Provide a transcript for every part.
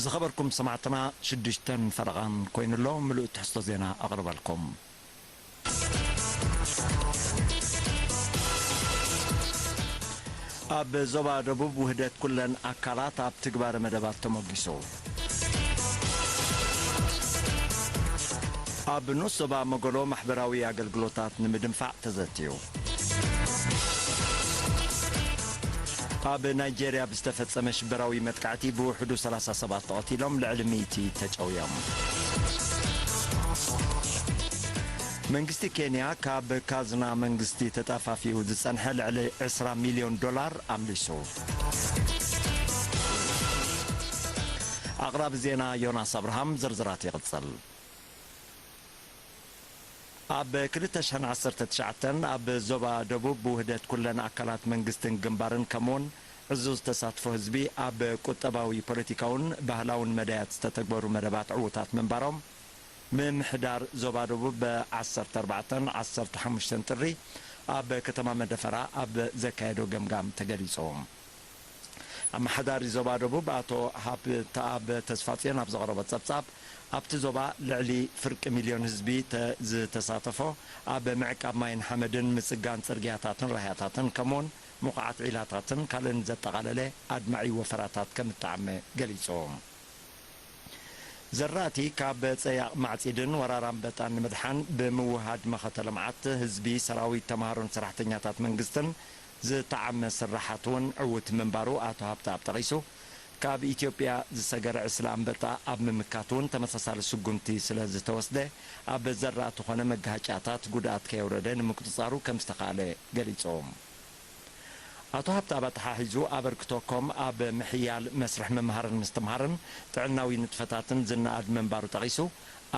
ዝኸበርኩም ሰማዕትና፣ ሽዱሽተን ፈረቓን ኮይኑ'ሎ። ምሉእ ትሕዝቶ ዜና ኣቕርበልኩም። ኣብ ዞባ ደቡብ ውህደት ኩለን ኣካላት ኣብ ትግባረ መደባት ተሞጊሱ። ኣብ ንኡስ ዞባ መጎሎ ማሕበራዊ ኣገልግሎታት ንምድንፋዕ ተዘትዩ። ኣብ ናይጄርያ ብዝተፈጸመ ሽበራዊ መጥቃዕቲ ብውሕዱ ሰላሳ ሰባት ተቐቲሎም፣ ልዕሊ ሚእቲ ተጨውዮም። መንግስቲ ኬንያ ካብ ካዝና መንግስቲ ተጣፋፊኡ ዝጸንሐ ልዕሊ ዕስራ ሚልዮን ዶላር ኣምሊሱ። ኣቕራቢ ዜና ዮናስ ኣብርሃም፣ ዝርዝራት ይቕጽል። ኣብ ክልተ ሽሕን ዓሰርተ ትሽዓተን ኣብ ዞባ ደቡብ ብውህደት ኩለን ኣካላት መንግስትን ግንባርን ከምኡውን ዕዙዝ ተሳትፎ ህዝቢ ኣብ ቁጠባዊ፣ ፖለቲካውን ባህላውን መዳያት ዝተተግበሩ መደባት ዕዉታት ምንባሮም ምምሕዳር ዞባ ደቡብ ብ ዓሰርተ ኣርባዕተን ዓሰርተ ሓሙሽተን ጥሪ ኣብ ከተማ መደፈራ ኣብ ዘካየዶ ገምጋም ተገሊጹ። ኣመሓዳሪ ዞባ ደቡብ ኣቶ ሃብተኣብ ተስፋጽዮን ኣብ ዘቕረቦ ጸብጻብ፣ ኣብቲ ዞባ ልዕሊ ፍርቂ ሚልዮን ህዝቢ ተ-፣ ዝተሳተፎ ኣብ ምዕቃብ ማይን ሓመድን፣ ምጽጋን ጽርግያታትን ራህያታትን፣ ከምኡውን ምቑዓት ዒላታትን ካልእን ዘጠቓለለ ኣድማዒ ወፈራታት ከም እተዓመ ገሊጹ። ዘራእቲ ካብ ጸያቕ ማዕጺድን ወራር ኣንበጣን ንምድሓን ብምውህሃድ መኸተ ልምዓት ህዝቢ፣ ሰራዊት፣ ተምሃሮን ሰራሕተኛታት መንግስትን ዝተዓመ ስራሓት እውን ዕዉት ምንባሩ ኣቶ ሃብተኣብ ጠቒሱ፣ ካብ ኢትዮጵያ ዝሰገረ ዕስለ ኣንበጣ ኣብ ምምካት እውን ተመሳሳሊ ስጉምቲ ስለ ዝተወስደ፣ ኣብ ዘራእቲ ኮነ መጋሃጫታት ጉድኣት ከየውረደ ንምቁጽጻሩ ከም ዝተኻእለ ገሊጹ። ኣቶ ሃብተኣብ ኣተሓሒዙ፣ ኣበርክቶ ኮም ኣብ ምሕያል መስርሕ ምምሃርን ምስትምሃርን ጥዕናዊ ንጥፈታትን ዝነኣድ ምንባሩ ጠቒሱ፣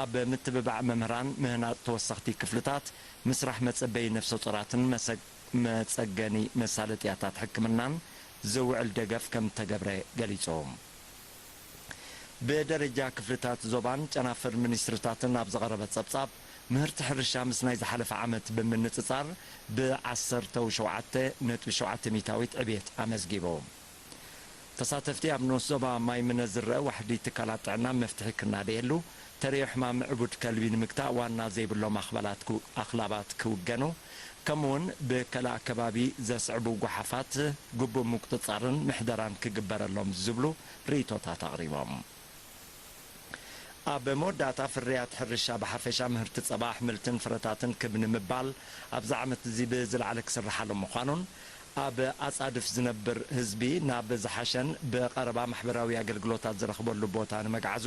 ኣብ ምትብባዕ መምህራን፣ ምህናጽ ተወሰኽቲ ክፍልታት፣ ምስራሕ መጸበዪ ነፍሰ ጡራትን መሰ-፣ መጸገኒ መሳለጥያታት ሕክምናን ዝውዕል ደገፍ ከም እተገብረ ገሊጹ። ብደረጃ ክፍልታት ዞባን ጨናፍር ሚኒስትሪታትን ኣብ ዝቐረበ ጸብጻብ፣ ምህርቲ ሕርሻ ምስ ናይ ዝሓለፈ ዓመት ብምንጽጻር ብዓሰርተ ሸውዓተ ነጥቢ ሸውዓተ ሚእታዊት ዕብየት ኣመዝጊቡ። ተሳተፍቲ፣ ኣብ ንኡስ ዞባ ማይ ምነ ዝረአ ዋሕዲ ትካላት ጥዕና መፍትሒ ክናደየሉ፣ ተርእዮ ሕማም ዕቡድ ከልቢ ንምግታእ ዋና ዘይብሎም ኣኽባላት ክው-፣ ኣኽላባት ክውገኑ፣ ከምኡውን ብከላእ ከባቢ ዘስዕቡ ጓሓፋት ግቡእ ምቁጽጻርን ምሕደራን ክግበረሎም ዝብሉ ርእይቶታት ኣቕሪቦም። ኣብ መወዳእታ፣ ፍርያት ሕርሻ ብሓፈሻ፣ ምህርቲ ጸባ፣ ኣሕምልትን ፍረታትን ክብ ንምባል ኣብዚ ዓመት እዚ ብዝለዓለ ክስርሓሎም ምዃኑን፣ ኣብ ኣጻድፍ ዝነብር ህዝቢ ናብ ዝሓሸን ብቐረባ ማሕበራዊ ኣገልግሎታት ዝረኽበሉ ቦታ ንምግዓዙ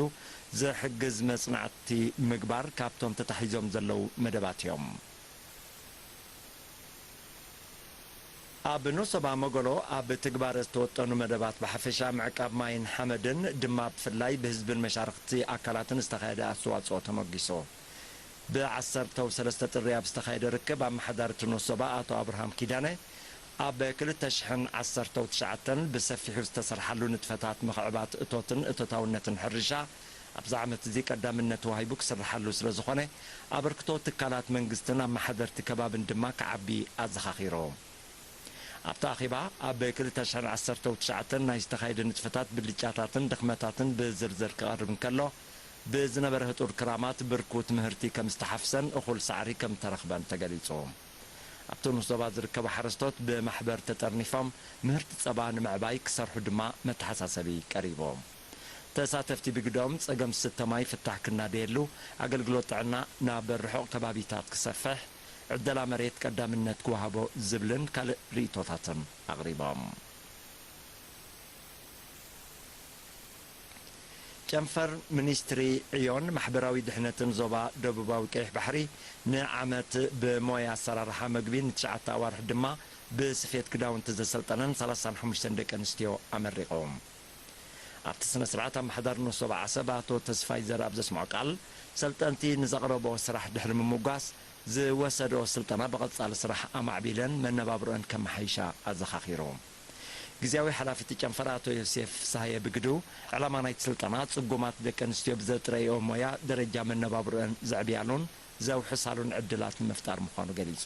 ዝሕግዝ መጽናዕቲ ምግባር ካብቶም ተታሒዞም ዘለዉ መደባት እዮም። ኣብ ንኡስ ዞባ መጎሎ ኣብ ትግባረ ዝተወጠኑ መደባት ብሓፈሻ፣ ምዕቃብ ማይን ሓመድን ድማ ብፍላይ ብህዝብን መሻርኽቲ ኣካላትን ዝተኻየደ ኣስተዋጽኦ ተመጒሱ። ብዓሰርተው ሰለስተ ጥሪ ኣብ ዝተኻየደ ርክብ፣ ኣመሓዳሪ እቲ ንኡስ ዞባ ኣቶ ኣብርሃም ኪዳነ፣ ኣብ ክልተ ሽሕን ዓሰርተው ትሽዓተን ብሰፊሑ ዝተሰርሓሉ ንጥፈታት ምኽዕባት እቶትን እቶታውነትን ሕርሻ ኣብዚ ዓመት እዚ ቀዳምነት ተዋሂቡ ክስርሓሉ ስለ ዝኾነ፣ ኣበርክቶ ትካላት መንግስትን ኣመሓደርቲ ከባብን ድማ ክዓቢ ኣዘኻኺሩ። ኣብቲ ኣኼባ፣ ኣብ ክልተ ሽሕን ዓሰርተው ትሽዓተን ናይ ዝተኻየደ ንጥፈታት ብልጫታትን ድኽመታትን ብዝርዝር ክቐርብ እንከሎ፣ ብዝነበረ ህጡር ክራማት ብርኩት ምህርቲ ከም ዝተሓፍሰን እኹል ሳዕሪ ከም ዝተረኽበን ተገሊጹ። ኣብቲ ንኡስ ዞባ ዝርከቡ ሓረስቶት ብማሕበር ተጠርኒፎም ምህርቲ ጸባ ንምዕባይ ክሰርሑ ድማ መተሓሳሰቢ ቀሪቡ። ተሳተፍቲ ብግደኦም፣ ጸገም ዝስተ ማይ ፍታሕ ክናደየሉ፣ ኣገልግሎት ጥዕና ናብ ርሑቕ ከባቢታት ክሰፍሕ፣ ዕደላ መሬት ቀዳምነት ክወሃቦ ዝብልን ካልእ ርእይቶታትን ኣቕሪቦም። ጨንፈር ሚኒስትሪ ዕዮን ማሕበራዊ ድሕነትን ዞባ ደቡባዊ ቀይሕ ባሕሪ፣ ንዓመት ብሞያ ኣሰራርሓ መግቢ፣ ንትሽዓተ ኣዋርሕ ድማ ብስፌት ክዳውንቲ ዘሰልጠነን ሰላሳን ሓሙሽተን ደቂ ኣንስትዮ ኣመሪቑ። ኣብቲ ስነ ስርዓት፣ ኣመሓዳሪ ንኡስ ዞባ ዓሰብ ኣቶ ተስፋይ ዘርኣብ ዘስምዖ ቃል፣ ሰልጠንቲ ንዘቕረብኦ ስራሕ ድሕሪ ምምጓስ፣ ዝወሰድኦ ስልጠና ብቐጻሊ ስራሕ ኣማዕቢለን መነባብሮአን ከመሓይሻ ኣዘኻኺሩ። ግዝያዊ ሓላፊ እቲ ጨንፈር ኣቶ ዮሴፍ ፍስሃየ ብግዱ፣ ዕላማ ናይቲ ስልጠና፣ ጽጉማት ደቂ ኣንስትዮ ብዘጥረይኦ ሞያ ደረጃ መነባብሮአን ዘዕብያሉን ዘውሕሳሉን ዕድላት ንምፍጣር ምዃኑ ገሊጹ።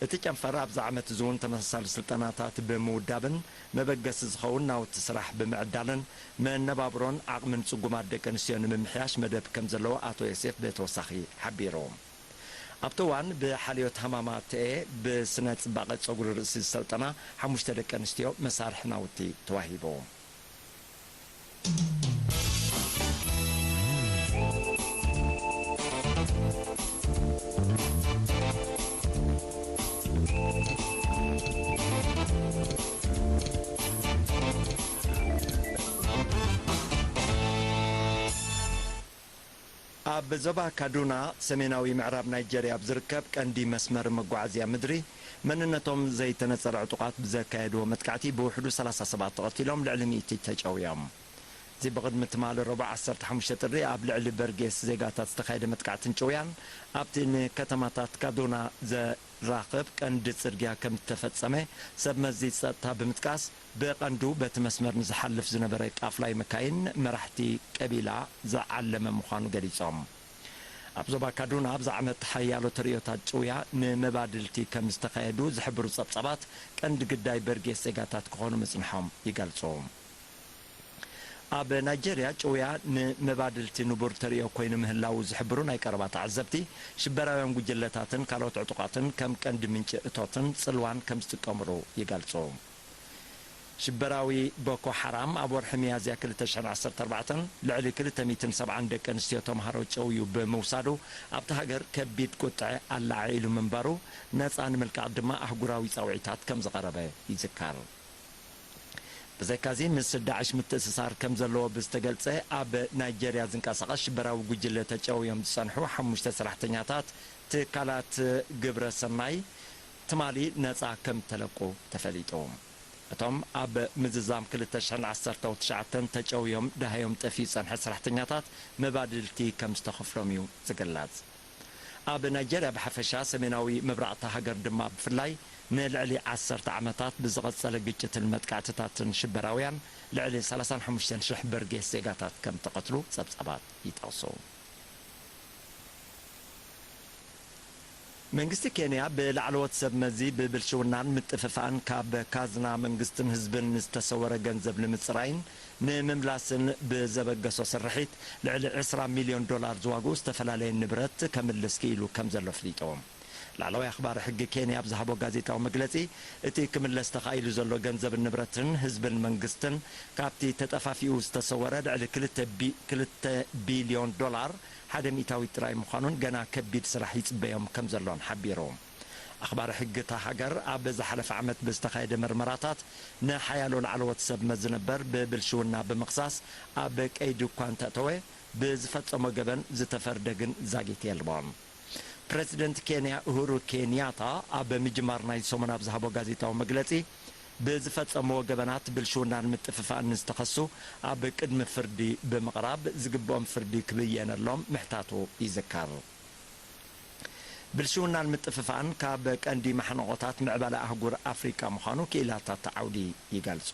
እቲ ጨንፈር ኣብዚ ዓመት እዚ እውን ተመሳሳሊ ስልጠናታት ብምውዳብን መበገሲ ዝኸውን ናውቲ ስራሕ ብምዕዳልን መነባብሮን ዓቕምን ጽጉማት ደቂ ኣንስትዮ ንምምሕያሽ መደብ ከም ዘለዎ ኣቶ ዮሴፍ ብተወሳኺ ሓቢሩ። ኣብቲ እዋን ብሓልዮት ሃማማተኤ ብስነ ጽባቐ ጸጉሪ ርእሲ ዝሰልጠና ሓሙሽተ ደቂ ኣንስትዮ መሳርሒ ናውቲ ተዋሂቡ። ኣብ ዞባ ካዱና ሰሜናዊ ምዕራብ ናይጀርያ ኣብ ዝርከብ ቀንዲ መስመር መጓዓዝያ ምድሪ፣ መንነቶም ዘይተነጸረ ዕጡቓት ብዘካየድዎ መጥቃዕቲ ብውሕዱ ሰላሳ ሰባት ተቐቲሎም፣ ልዕሊ ሚእቲ ተጨውዮም። እዚ ብቕድሚ ትማሊ ረቡዕ ዓሰርተ ሓሙሽተ ጥሪ ኣብ ልዕሊ በርጌስ ዜጋታት ዝተኻየደ መጥቃዕትን ጭውያን፣ ኣብቲ ንከተማታት ካዱና ዘራኽብ ቀንዲ ጽርግያ ከም ዝተፈጸመ ሰብ መዚ ጸጥታ ብምጥቃስ፣ ብቐንዱ በቲ መስመር ንዝሓልፍ ዝነበረ ቃፍላይ መካይን መራሕቲ ቀቢላ ዝዓለመ ምዃኑ ገሊጾም። ኣብ ዞባ ካዱና ኣብዚ ዓመት ሓያሎ ተርእዮታት ጭውያ ንመባድልቲ ከም ዝተኻየዱ ዝሕብሩ ጸብጻባት፣ ቀንዲ ግዳይ በርጌስ ዜጋታት ክኾኑ ምጽንሖም ይገልጹ። ኣብ ናይጀርያ ጭውያ ንመባድልቲ ንቡር ተርእዮ ኮይኑ ምህላዉ ዝሕብሩ ናይ ቀረባ ተዓዘብቲ፣ ሽበራውያን ጉጅለታትን ካልኦት ዕጡቓትን ከም ቀንዲ ምንጪ እቶትን ጽልዋን ከም ዝጥቀምሉ ይገልጹ። ሽበራዊ ቦኮ ሓራም ኣብ ወርሒ ሚያዝያ ክልተ ሽሕን ዓሰርተ ኣርባዕተን ልዕሊ ክልተ ሚእትን ሰብዓን ደቂ ኣንስትዮ ተምሃሮ ጨውዩ ብምውሳዱ፣ ኣብቲ ሃገር ከቢድ ቁጥዐ ኣላዓዒሉ ምንባሩ፣ ነጻ ንምልቃቕ ድማ ኣህጉራዊ ጻውዒታት ከም ዝቐረበ ይዝከር። ብዘይካዚ፣ ምስ ዳዕሽ ምትእስሳር ከም ዘለዎ ብዝተገልጸ፣ ኣብ ናይጀርያ ዝንቀሳቐስ ሽበራዊ ጉጅለ ተጨውዮም ዝጸንሑ ሓሙሽተ ሰራሕተኛታት ትካላት ግብረ ሰናይ ትማሊ ነጻ ከም ተለቁ ተፈሊጡ። እቶም ኣብ ምዝዛም ክልተ ሽሕን ዓሰርተ ትሽዓተን ተጨውዮም ደሃዮም ጠፍዩ ዝጸንሐ ሰራሕተኛታት መባድልቲ ከም ዝተኸፍሎም እዩ ዝግለጽ። ኣብ ናይጀርያ ብሓፈሻ፣ ሰሜናዊ ምብራቕታ ሃገር ድማ ብፍላይ፣ ንልዕሊ ዓሰርተ ዓመታት ብዝቐጸለ ግጭትን መጥቃዕትታትን ሽበራውያን፣ ልዕሊ ሰላሳን ሓሙሽተን ሽሕ በርጌስ ዜጋታት ከም ተቐትሉ ጸብጻባት ይጠቕሱ። መንግስቲ ኬንያ ብላዕለዎት ሰብ መዚ ብብልሽውናን ምጥፍፋእን ካብ ካዝና መንግስትን ህዝብን ዝተሰወረ ገንዘብ ንምጽራይን ንምምላስን ብዘበገሶ ስርሒት፣ ልዕሊ ዕስራ ሚልዮን ዶላር ዝዋግኡ ዝተፈላለየ ንብረት ከምልስ ክኢሉ ከም ዘሎ ኣፍሊጡ። ላዕለዋይ ኣኽባሪ ሕጊ ኬንያ ኣብ ዝሃቦ ጋዜጣዊ መግለጺ፣ እቲ ክምለስ ተኻኢሉ ዘሎ ገንዘብን ንብረትን ህዝብን መንግስትን ካብቲ ተጠፋፊኡ ዝተሰወረ ልዕሊ ክልተ ቢ-፣ ክልተ ቢልዮን ዶላር ሓደ ሚእታዊት ጥራይ ምዃኑን ገና ከቢድ ስራሕ ይጽበዮም ከም ዘሎን ሓቢሩ። ኣኽባሪ ሕጊ እታ ሃገር ኣብ ዝሓለፈ ዓመት ብዝተኻየደ መርመራታት፣ ንሓያሎ ላዕለዎት ሰብ መዚ ነበር ብብልሽውና ብምኽሳስ ኣብ ቀይዲ እኳ እንተእተወ፣ ብዝፈጸሞ ገበን ዝተፈርደ ግን ዛጊት የልቦን። ፕረዚደንት ኬንያ ኡሁሩ ኬንያታ ኣብ ምጅማር ናይ ሰሙን ኣብ ዝሃቦ ጋዜጣዊ መግለጺ፣ ብዝፈጸምዎ ገበናት ብልሽውናን ምጥፍፋእን ንዝተኸሱ ኣብ ቅድሚ ፍርዲ ብምቕራብ፣ ዝግብኦም ፍርዲ ክብየነሎም ምሕታቱ ይዝከር። ብልሽውናን ምጥፍፋእን ካብ ቀንዲ ማሕነቖታት ምዕባለ ኣህጉር ኣፍሪቃ ምዃኑ ክኢላታት እቲ ዓውዲ ይገልጹ።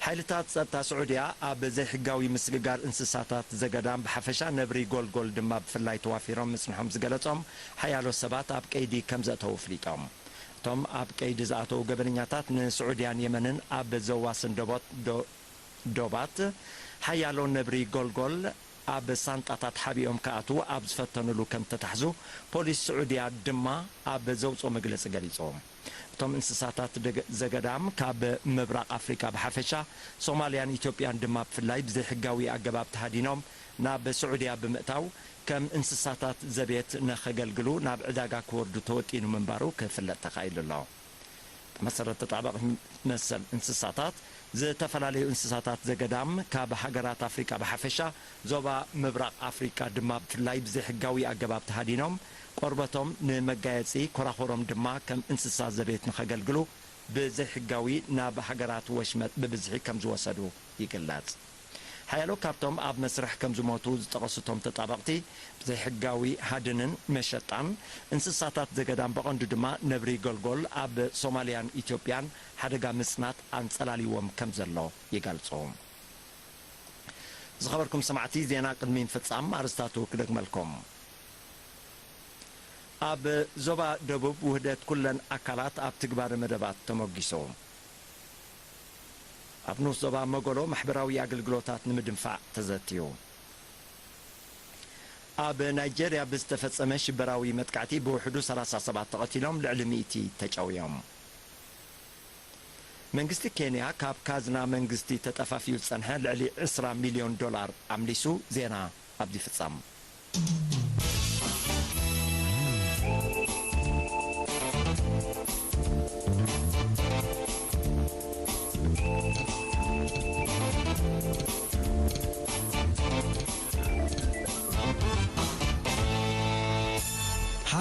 ሓይልታት ጸጥታ ስዑድያ ኣብ ዘይሕጋዊ ምስግጋር እንስሳታት ዘገዳም ብሓፈሻ፣ ነብሪ ጎልጎል ድማ ብፍላይ ተዋፊሮም ምጽንሖም ዝገለጾም ሓያሎ ሰባት ኣብ ቀይዲ ከም ዘእተዉ ኣፍሊጦም። እቶም ኣብ ቀይዲ ዝኣተዉ ገበነኛታት ንስዑድያን የመንን ኣብ ዘዋስን ዶቦት ዶ-፣ ዶባት፣ ሓያሎ ነብሪ ጎልጎል ኣብ ሳንጣታት ሓቢኦም ክኣትዉ ኣብ ዝፈተኑሉ ከም ተታሕዙ፣ ፖሊስ ስዑድያ ድማ ኣብ ዘውጽኦ መግለጺ ገሊጹ። እቶም እንስሳታት ደገ-፣ ዘገዳም ካብ ምብራቕ ኣፍሪቃ ብሓፈሻ፣ ሶማልያን ኢትዮጵያን ድማ ብፍላይ ብዘይሕጋዊ ኣገባብ ተሃዲኖም ናብ ስዑድያ ብምእታው፣ ከም እንስሳታት ዘቤት ንኸገልግሉ ናብ ዕዳጋ ክወርዱ ተወጢኑ ምንባሩ ክፍለጥ ተኻኢሉ ኣሎ። ብመሰረት ተጣባቒ መሰል እንስሳታት፣ ዝተፈላለዩ እንስሳታት ዘገዳም ካብ ሃገራት ኣፍሪቃ ብሓፈሻ፣ ዞባ ምብራቕ ኣፍሪቃ ድማ ብፍላይ ብዘይሕጋዊ ኣገባብ ተሃዲኖም፣ ቆርበቶም ንመጋየጺ፣ ኮራኹሮም ድማ ከም እንስሳ ዘቤት ንኸገልግሉ ብዘይሕጋዊ ናብ ሃገራት ወሽመጥ ብብዝሒ ከም ዝወሰዱ ይግለጽ። ሓያሎ ካብቶም ኣብ መስርሕ ከም ዝሞቱ ዝጠቐሱ እቶም ተጣበቕቲ፣ ብዘይሕጋዊ ሃድንን መሸጣን እንስሳታት ዘገዳም፣ ብቐንዱ ድማ ነብሪ ጎልጎል፣ ኣብ ሶማልያን ኢትዮጵያን ሓደጋ ምጽናት ኣንጸላልይዎም ከም ዘሎ ይገልጹ። ዝኸበርኩም ሰማዕቲ፣ ዜና ቅድሚ ምፍጻም ኣርእስታቱ ክደግመልኩም። ኣብ ዞባ ደቡብ ውህደት ኩለን ኣካላት ኣብ ትግባረ መደባት ተመጒሱ። ኣብ ንኡስ ዞባ መጎሎ ማሕበራዊ ኣገልግሎታት ንምድንፋዕ ተዘትዩ። ኣብ ናይጀርያ ብዝተፈጸመ ሽበራዊ መጥቃዕቲ ብውሕዱ ሰላሳ ሰባት ተቐቲሎም፣ ልዕሊ ሚእቲ ተጨውዮም። መንግስቲ ኬንያ ካብ ካዝና መንግስቲ ተጠፋፊኡ ዝጸንሐ ልዕሊ ዕስራ ሚልዮን ዶላር ኣምሊሱ። ዜና ኣብዚ ፍጻም።